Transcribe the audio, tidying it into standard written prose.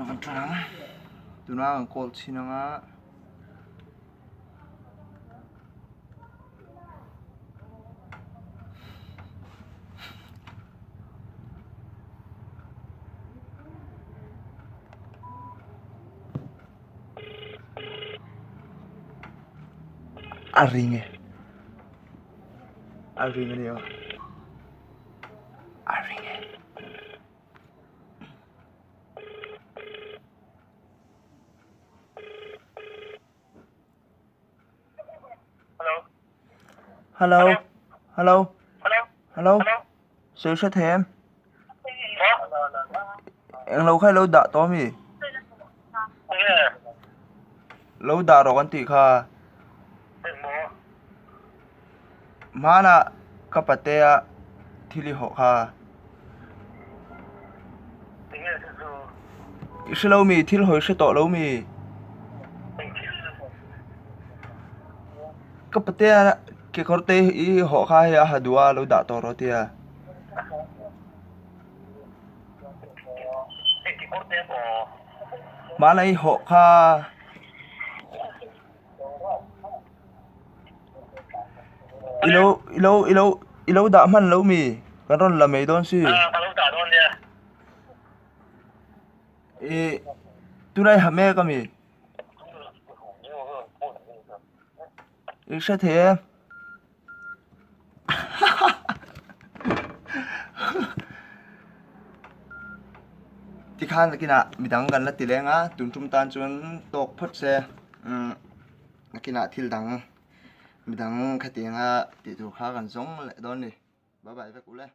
Tuna kan ṭan ang. Tuna kan call chhin ang a. A ring e. A ring a nia. A ring e. Hello. Hello. Hello. Hello. Hello. Sawi hre thei em? Englo kha ilo dah tawh ami? Lo dah rawh kan tih kha. Hmanah ka patea thil i hawh kha. I hre lo mi? Thil hawi hre tawh lo mi? Ka patea kekawr te i hawh kha hei a ha duh a lo dah tawh rawh tia. Hmanah i hawh kha. I lo i lo i lo i lo dah hman lo mi? Kan rawn la mai dawn si. Ih tunah i ha mek a mi? I hre thei e. Tikhan nakinah midang kan la ti leng a, tun tum tan chuan tawk phawt se umm nakinah thil dang midang khatianga tih tur kha kan zawng leh dawn a ni. Bye bye vek ule.